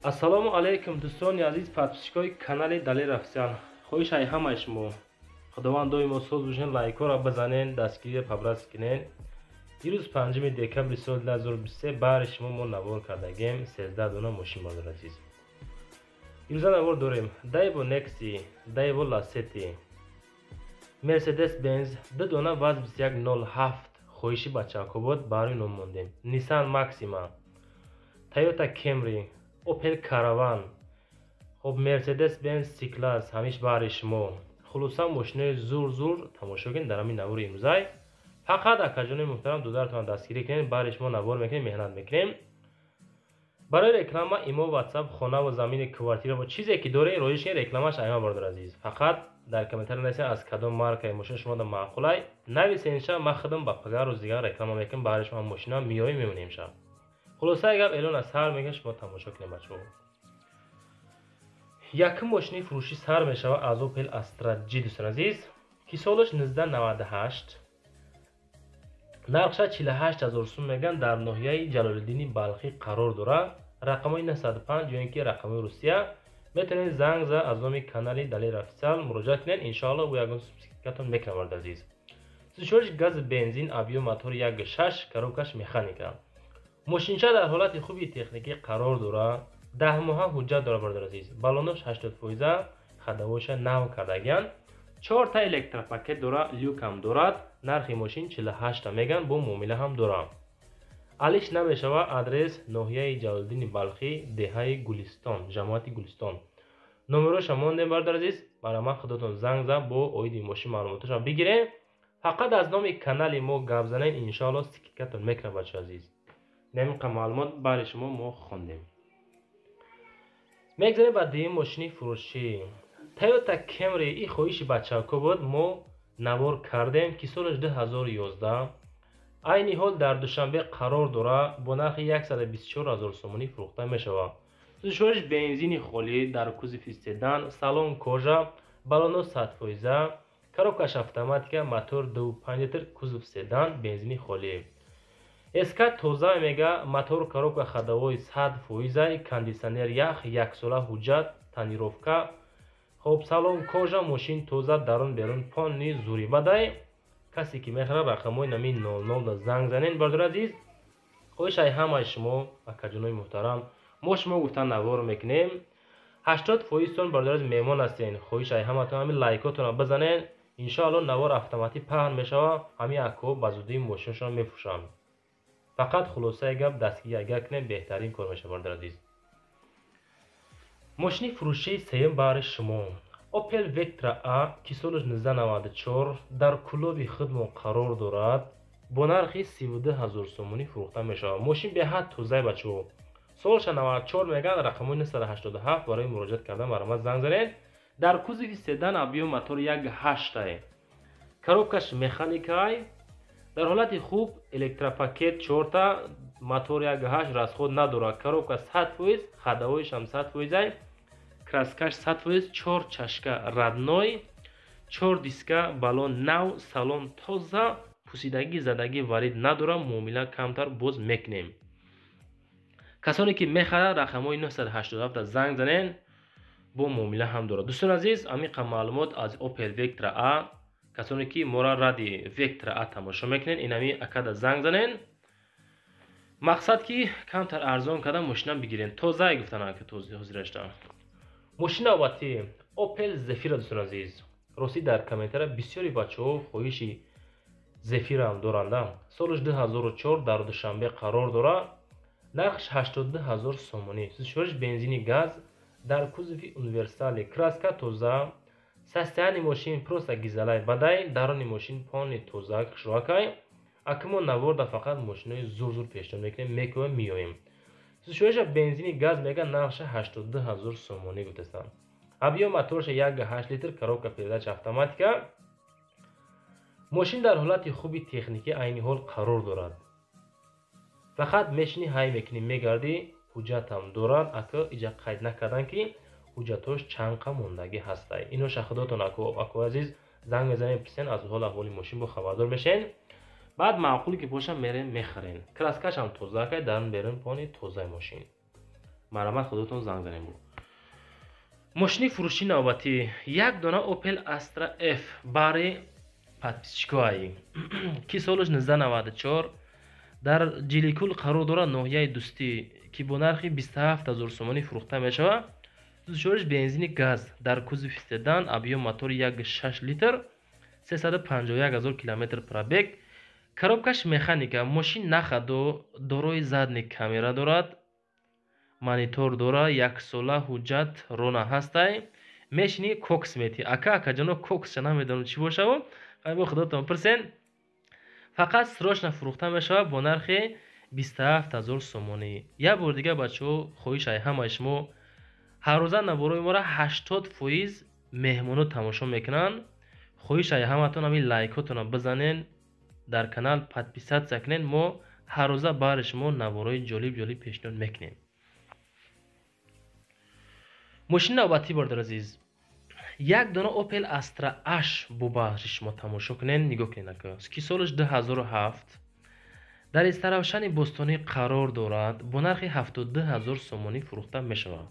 Ассалому алайкум, дӯстони азиз, подписчикои канали Далер Официал. Хоҳиш ай ҳамаи шумо, Худованд доимо соз бошен, лайкҳоро бизанен, дастгирия по-братски кунен. Дирӯз, 5 декабри соли 2023, баҳри шумо мо навор кардагем 13 дона мошин. Бародар азиз, имрӯза навор дорем: Дайво Некси, Дайво Ласети, Мерседес Бенз ду дона ВАЗ 2107, хоҳиши бачаҳо буд, барои ном мондем, Нисан Максима, Тойота Кемри, Опел Караван, хоб, Мерседес Бенз С-класс, ҳамиш баҳри шумо. Хулоса, мошинои зур зур тамошо кунед дар ҳамин навори имрӯзай. Фақат, акаҷони муҳтарам, додаратон дастгирӣ кунед, баҳри шумо навор мекунем, меҳнат мекунем. Барои реклама имо, Ватсап, хонаву замини, квартира ва чизе ки доред, роиш кунед, рекламаш айма. Бародар азиз, фақат дар комментария нависед, аз кадом маркаи мошин шумо маъқулай, нависен ша. Ман худам ба пага рӯз дигар реклама мекунам баҳри шумо, мошина меоем, мемонем ша. Хулосаи гап, эълон аз сар мекунем, шумо тамошо кунед, бачаҳо. Якум мошини фурӯшӣ сар мешавад аз Опел Астра Ҷи, дӯстон азиз, ки солаш 1998, нархша 48 ҳазор сум мегӯянд, дар ноҳияи Ҷалолиддини Балхӣ қарор дорад. Рақамҳои 905 ё ин ки рақамҳои Русия, метавонед занг зад, аз номи канали Далер Официал муроҷиат кунед, иншоалло, ӯ ягон скидкатон мекунад. Бародар азиз, сӯзишвориш газ, бензин, объём мотор 1,6, коробкаш механика. Мошинча дар ҳолати хуби техникӣ қарор дорад, 10 моҳа ҳуҷҷат дорад. Бародар азиз, балонош 80 фоиза, ходовойша нав кардагиянд, чорта электропакет дорад, люкам дорад. Нархи мошин 48та мегӯянд, бо муомила ҳам дорад, алиш намешавад. Адрес: ноҳияи Ҷалолиддини Балхӣ, деҳаи Гулистон, ҷамоати Гулистон. Номероша мондем, бародар азиз, баромад, худотон занг зад, бо оиди мошин маълумотоша бигирем. Фақат аз номи канали мо гап занед, иншоалло, скидкатон мекунад. Бачо азиз, намиқа маълумот баҳри шумо мо хондем. Мегзарем ба дуюм мошини фурӯшӣ, Тойота Кемри. И хоҳиши бачаҳко буд, мо навор кардем, ки солаш 2011, айни ҳол дар Душанбе қарор дорад, бо нархи 124 ҳазор сомонӣ фурӯхта мешавад. Сӯзишвориш бензини холӣ, дар кузови седан, салон кожа, балоно 100 фоиза, коробкаш автоматика, мотор 2,5 литр, кузов седан, бензини холӣ, СК тоза мега, мотор, коробка, ходовой 100 фоиза, кондитсионер ях, яксола ҳуҷҷат, тонировка. Хоб, салон кожа, мошин тоза, дарун берун полный зури бадай. Касе ки мехарад, рақамҳои нами 00 да занг занед. Бародари азиз, хоҳишай ҳамаи шумо, акаҷонои муҳтарам, мо шумо гуфтан навор мекунем, 80 фоизтон, бародари азиз, меҳмон ҳастен. Хоҳишай ҳаматон, ҳамин лайкотонро бизанед, иншоалло, навор автоматӣ паҳн мешавад, ҳамин акҳо ба зудӣ мошинашонро мефурӯшанд. Фақат, хулосаи гап, дастгирӣ агар кунем, беҳтарин кор мешавад. Бародари азиз, мошини фурӯшии сеюм баҳри шумо Опел Вектра А, ки солаш 1994, дар Кӯлоби худмон қарор дорад, бо нархи 32 ҳазор сомонӣ фурӯхта мешавад. Мошин беҳад тозаи, бачаҳо, солша 94 мегӯянд. Рақамҳои 987, барои муроҷиат кардан марҳамат занг занед. Дар кузови седан, объём мотор 1,8, коробкаш механикай, дар ҳолати хуб, электропакет чорта, мотор 1,8, расход надорад, коробка 100 фоиз, ходовойшам 100 фоизай, краскаш 100 фоиз, чор чашка родной, чор диска, балон нав, салон тоза, пусидагӣ, задагӣ варид надорад. Муомила камтар боз мекунем. Касоне ки мехарад, рақамҳои 987 занг занед, бо муомила ҳам дорад. Дӯстони азиз, амиқа маълумот аз Опел Вектра А. Касоне ки мора ради Вектра А тамошо мекунед, инами акада занг занед. Мақсад ки камтар арзон карда мошина бигирен. Тозае гуфтан ки ҳозирашта. Мошини навбатӣ Опел Зефира. Дӯстони азиз, ростӣ, дар комментария бисёри бачаҳо хоҳиши Зефираам доранда. Солаш 2004, дар Душанбе қарор дорад, нархш 82 ҳазор сомонӣ. Сӯзишвориш бензини газ, дар кузови универсали, краска тоза, состояние мошин просто гизалай бадай, даруни мошин полный тоза, хушрӯакай. Акмо наворда фақат мошинои зур-зур пешниҳод мекунем, мекӯем, меоем. Сӯзишвориша бензини газ мега, нархша 82 ҳазор сомонӣ гуфтастанд. Объём моторша 1,8 литр, коробка передач автоматика. Мошин дар ҳолати хуби техникӣ айни ҳол қарор дорад. Фақат мешинӣ, ҳай мекунӣ, мегардӣ. Ҳуҷҷатам дорад, ака, иҷа қайд накардан, ки ҳуҷҷатҳош чанд қа мондагӣ ҳастай. Иноша худотон, ако азиз, занг мезанед, пурсен, аз ҳол аҳволи мошин бо хабардор мешен. Баъд маъқул ки боша, мерен, мехарен. Краскашам тоза кай, дарун берун полный тозаи мошин. Марҳамат, худотон занг занем. Бо мошини фурӯши навбатӣ як дона Opel Astra F бари подписчикоаи, ки солаш 1994, дар Ҷиликул қарор дорад, ноҳияи Дӯстӣ, ки бо нархи 27 000 сомонӣ фурӯхта мешавад. Сӯзишвориш бензини газ, дар кузови седан, объём мотори 1,6 литр, 351 000 километр пробег, коробкаш механика. Мошин на ходу, дорои задний камера дорад, монитор дорад, яксола ҳуҷҷат рона ҳастай. Мешини, кокс мети, ака, акаҷоно, коксша намедонам чӣ бошаву, бо худотон пурсен. Фақат срочно фурӯхта мешавад бо нархи 27 000 сомонӣ. Як бори дигар, бачаҳо, хоҳиш ай ҳамаи шумо: ҳаррӯза наворои моро 80% меҳмоно тамошо мекунанд. Хоҳиш ай ҳаматон, ҳамин лайкотонро бизанен, дар канал подписаться кунед. Мо ҳаррӯза баҳри шумо наворои ҷолиб ҷолиб пешниҳод мекунем. Мошини навбатӣ, бародар азиз, як дона Opel Astra H бо баҳри шумо тамошо кунед. Нигоҳ кунед, ака, ки солаш 2007, дар Истаравшани Бостонӣ қарор дорад, бо нархи 72 000 сомонӣ фурӯхта мешавад.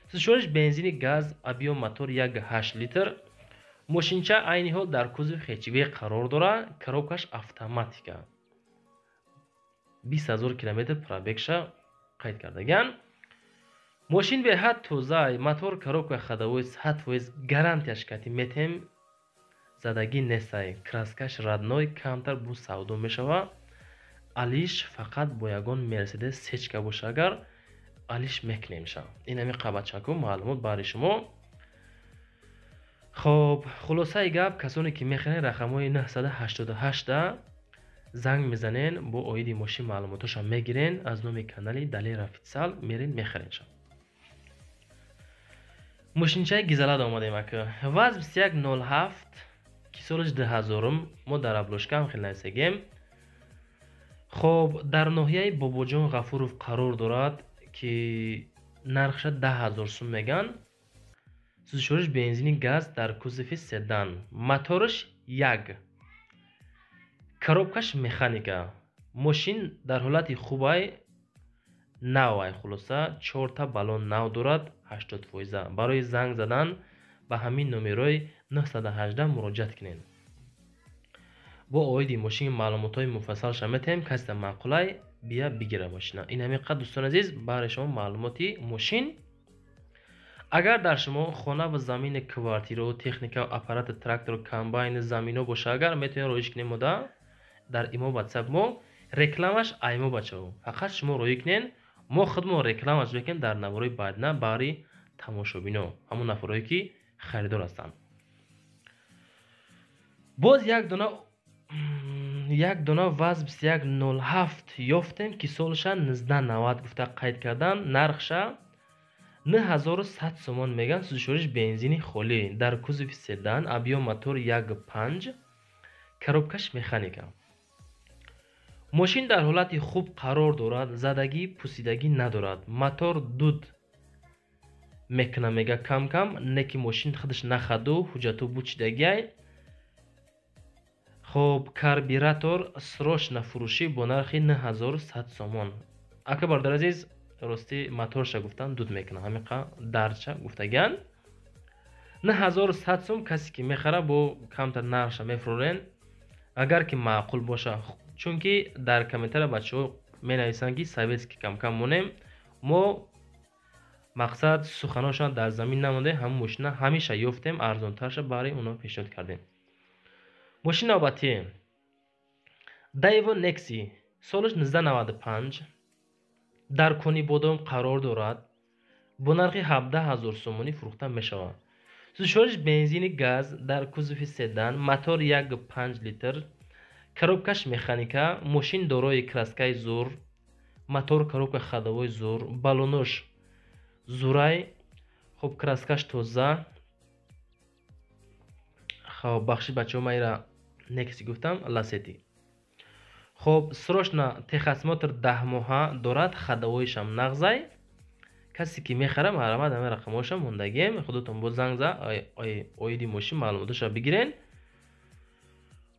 Сӯзишвориш бензини газ, объём мотор 1,8 литр. Мошинча айни ҳол дар кузови хэтчбек қарор дорад, коробкаш автоматика, 20 000 километр пробегша қайд кардаган. Мошин беҳад тоза, мотор, коробка ходовой 100% гарантияш кати метем, задагӣ нестай, краскаш родной. Камтар бу савдо мешавад. Алиш фақат бо ягон Мерседес сечка боша, агар алиш мекунемша. Ин ҳами қабатчаку маълумот баҳри шумо. Хоб, хулосаи гап, касоне ки мехарен, рақамҳои 988 занг мезанен, бо оиди мошин маълумотоша мегирен. Аз номи канали Далер Офитсал мерен, мехаренша. Мошинчаи Гизалад омадем, ака. ВАЗ 2107, ки солаш 2000-ум, мо дар обложкаам хел нависагем. Хоб, дар ноҳияи Бобоҷон Ғафуров қарор дорад, ки нархша 10 000 сум меган. Сӯзишвориш бензини газ, дар кузови седан, мотораш як, коробкаш механика. Мошин дар ҳолати хубай, навай. Хулоса, чорта баллон нав дорад, 80%. Барои занг задан ба ҳамин номерои 918 муроҷиат кунед. Бо оиди мошин маълумотҳои муфассалша метаҳем. Касида маъқулай, бия, бигира мошина. Ин ҳамин қад, дӯстони азиз, баҳри шумо маълумоти мошин. Агар дар шумо хона ва замини, квартирао, техника, аппарати, трактору, комбайни, замино боша, агар метавонед роиш кунед мода дар имо, Ватсап мо. Рекламаш аймо, бачаҳо, фақат шумо роӣ кунед, мо худмон рекламаш мекунем дар наворои баъдина баҳри тамошобино, ҳамон нафарое ки харидор ҳастанд. Боз як дона ВАЗ 2107 ёфтем, ки солша 1990 гуфта қайд кардан, нархша 9100 сомон меган. Сӯзишвориш бензини холӣ, дар кузови седан, объём мотор 1,5, коробкаш механика. Мошин дар ҳолати хуб қарор дорад, задагӣ, пусидагӣ надорад. Мотор дуд мекуна, мега, кам-кам, не ки мошин худаш на ходу, ҳуҷҷату бучидагиай. Хоб, карбюратор. Срочно фурӯшӣ бо нархи 9100 сомон. Ака, бародар азиз, ростӣ, моторша гуфтан, дуд мекунад, ҳамиқа дарча гуфтагиан. 9100 сом. Касе ки мехара, бо камтар нархша мефурӯрен, агар ки маъқул боша, чунки дар комментария бачаҳо менависанд, ки советский камкам монем. Мо мақсад суханошон дар замин намонде, ҳамин мошина ҳамеша ёфтем, арзонтарша барои онҳо пешниҳод кардем. Мошини навбатӣ Daewoo Nexi, солаш 1995, дар Конибодом қарор дорад, бо нархи 17 000 сомонӣ фурӯхта мешавад. Сӯзишвориш бензини газ, дар кузови седан, мотор 1,5 литр, коробкаш механика. Мошин дорои краскаи зур, мотор, коробка ходовой зур, баллонош зурай. Хуб, краскаш тоза. Хоб, бахшид, бачаҳо, ман ира Некси гуфтам, Ласети. Хоб, срочно техосмотр 10 моҳа дорад, ходовоишам нағзай. Касе ки мехара, марҳамат, ҳамин рақамҳоша мондагием, худотон бо занг за, оиди мошин маълумотоша бигирен.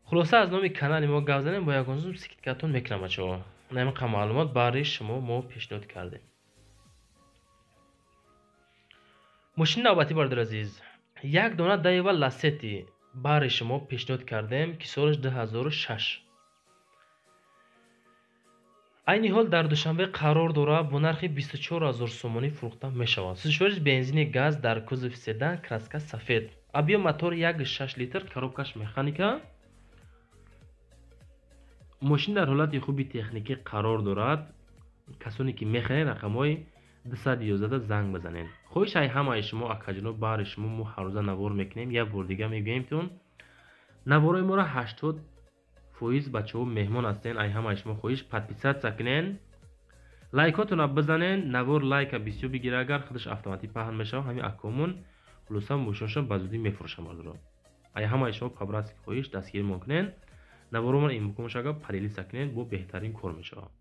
Хулоса, аз номи канали мо гап занем, бо ягон зум скидкатон мекунам, бачаҳо. Ҳамин маълумот барои шумо мо пешниҳод кардем. Мошини навбатӣ, бародари азиз, як дона Даева Ласети баҳри шумо пешниҳод кардем, ки солаш 2006. Айни ҳол дар Душанбе қарор дорад, бо нархи 24 000 сомонӣ фурӯхта мешавад. Сӯзишвориш бензини газ, дар кузови седан, краска сафед. Объем мотор 1,6 литр, коробкаш механика. Мошин дар ҳолати хуби техникӣ қарор дорад. Касоне ки мехаред, рақамҳои 211 занг бизанед. Хоҳиш ай ҳамаи шумо, акаҷоноб, баҳри шумо мо ҳаррӯза навор мекунем. Як бор дига мегӯем, наворои моро 80% бачаҳо меҳмон ҳастен. Ай ҳамаи шумо хоҳиш, подписаться кунен, лайкотона бизанен. Навор лайка бисёр бигира, агар худаш автоматӣ паҳн мешавад. Ҳамин акомон хулоса мошинашон ба зудӣ мефурӯшам. Бародаро, ай ҳамаи шумо по-братски хоҳиш, дастгиримон кунен. Наворомон имкон шага поделиться кунен, бо беҳтарин кор мешавад.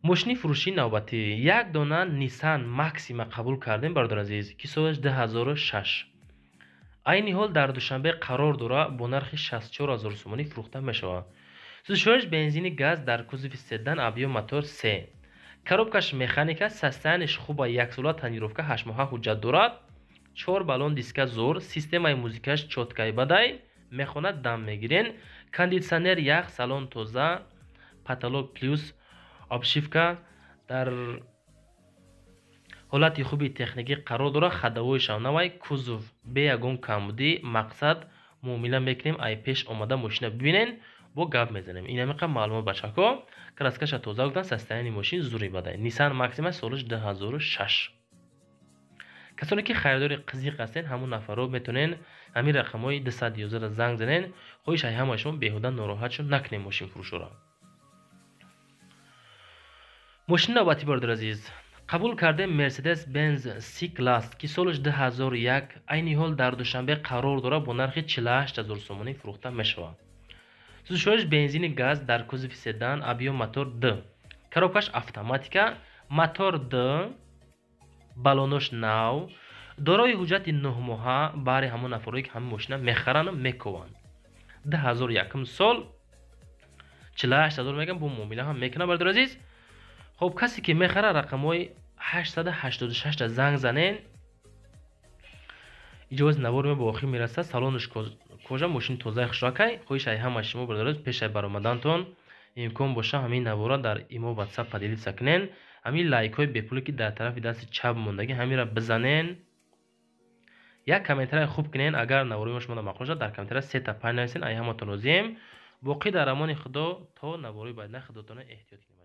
Мошини фурӯшии навбатӣ, як дона Nissan Maxima қабул кардем, бародар азиз, ки солаш 2006. Айни ҳол дар Душанбе қарор дорад, бо нархи 64 000 сомонӣ фурӯхта мешавад. Сӯзишвориш бензини газ, дар кузови седан, объем мотор 3, коробкаш механика, состояниш хуба, яксола тонировка, ҳаштмоҳа ҳуҷҷат дорад, чор баллон диска зур, системаи музикаш чёткай бадай мехонад, дам мегирен, кондитсионер ях, салон тоза, потолок плюс обшивка дар ҳолати хуби техникӣ қарор дорад, ходовойшам навай, кузов бе ягон камбудӣ. Мақсад, муомила мекунем, ай пеш омада мошина бибинен, бо гап мезанем. Ин ҳамиқа маълумот, бачако. Краскаша тоза гуфтан, состояние мошин зури бадай. Nissan Maxima, солаш 2006. Касоне ки харидори қизиқ ҳастен, ҳамон нафарро метавонен ҳамин рақамҳои 211 занг занен. Хоҳиш ай ҳамаи шумо, беҳуда нороҳатшон накунем мошинфурӯшоро. Мошини навбатӣ, бародари азиз, қабул кардем Mercedes Benz C-Class, ки солаш 2001, айни ҳол дар Душанбе қарор дорад, бо нархи 48 000 сомонӣ фурӯхта мешавад. Сӯзишвориш бензини газ, дар кузови седан, объем мотор Д, коробкаш автоматика, мотор Д, балонош нав, дорои ҳуҷҷати 9 моҳа. Баҳри ҳамон нафарое ки ҳамин мошина мехарану мекованд, 2001 сол, 48 000 мегам, бо муомила ҳам мекунад, бародари азиз. Хоб, касе ки мехара, рақамҳои 886 занг занен. Иҷози навори мо ба охир мерасад. Салонаш кожа, мошини тозаи хушракай. Хоҳиш ай ҳамаи шумо, бародароз, пешай баромадантон имкон боша, ҳамин навора дар имо, Ватсап поделиться кунен. Ҳамин лайкҳои бепуле ки дар тарафи дасти чап мондагӣ, ҳаминро бизанен, як комментарияи хуб кунен. Агар наворои мо шумо маъқул шад, дар комментария сета панҷ нависен. Ай ҳаматон розием. Боқӣ дар амони Худо, то наворои баъдина. Худотона эҳтиёт кунед.